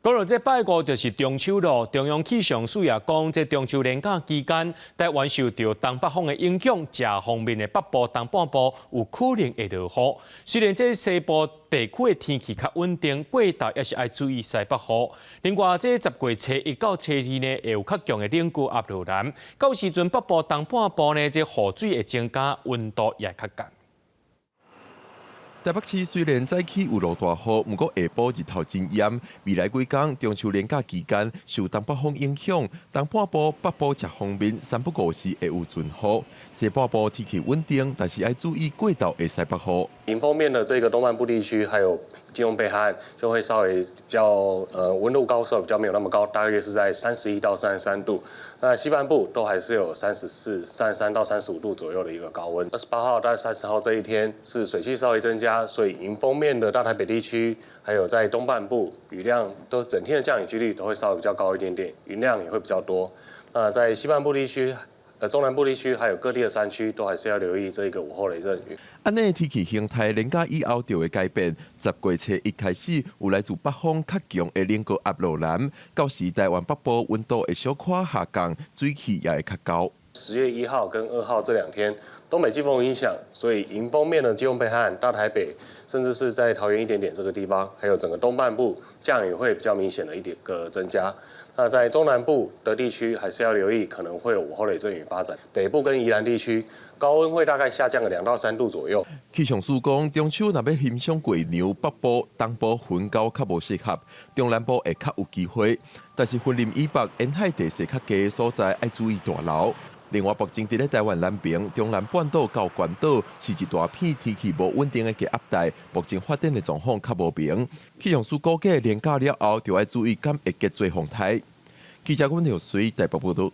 講到這拜五就是中秋囉，中央氣象署也講，這中秋連假期間，台灣受著東北風的影響，遮方面的北部、東半部有可能會落雨。雖然這西部地區的天氣較穩定，過晝也是愛注意西北雨。另外，這10月初一到初二呢，會有較強的冷高壓落來，到時陣北部、東半部呢，這雨水會增加，溫度也較降。台北市雖然早起有落大雨，毋過下晡日頭真炎。未來幾工中秋連假期間，受東北風影響，東半部、北部這方面三不五時會有陣雨。西半部天氣穩定，但是愛注意過晝的西北雨。迎風面的這個東半部地區，還有基隆北海岸，就會稍微比較溫度高，稍微比較沒有那麼高，大約是在31到33度。那西半部都還是有34、33到35度左右的一個高溫。28號到30號這一天是水汽稍微增加，所以迎風面的大台北地區，還有在東半部雨量都整天的降雨幾率都會稍微比較高一點點，雲量也會比較多。那在西半部地區、中南部地區，還有各地的山區，都還是要留意這個午後雷陣雨。按呢天氣形態，連假以後就會改變。10月初一開始，有來自北方較強的冷高壓落來，到時台灣北部溫度會小可下降，水汽也會較高。10月1號跟2號這兩天，東北季風影響，所以迎風面的基隆北海岸、大台北，甚至是在桃園一點點這個地方，還有整個東半部降雨會比較明顯的一點個增加。那在中南部的地區，還是要留意可能會有午後雷陣雨發展。北部跟宜蘭地區高溫會大概下降個2到3度左右。氣象署講，中秋若欲欣賞月娘，北部、東部雲高較無適合，中南部會較有機會。但是雲林以北沿海地勢較低的所在，愛注意大流。另外，目前佇咧台灣南邊、中南半島到關島是一大片天氣無穩定的低壓帶，目前發展的狀況較無明。氣象署估計連假了後，就愛注意敢會結做風颱。記者阮劉水台北報道。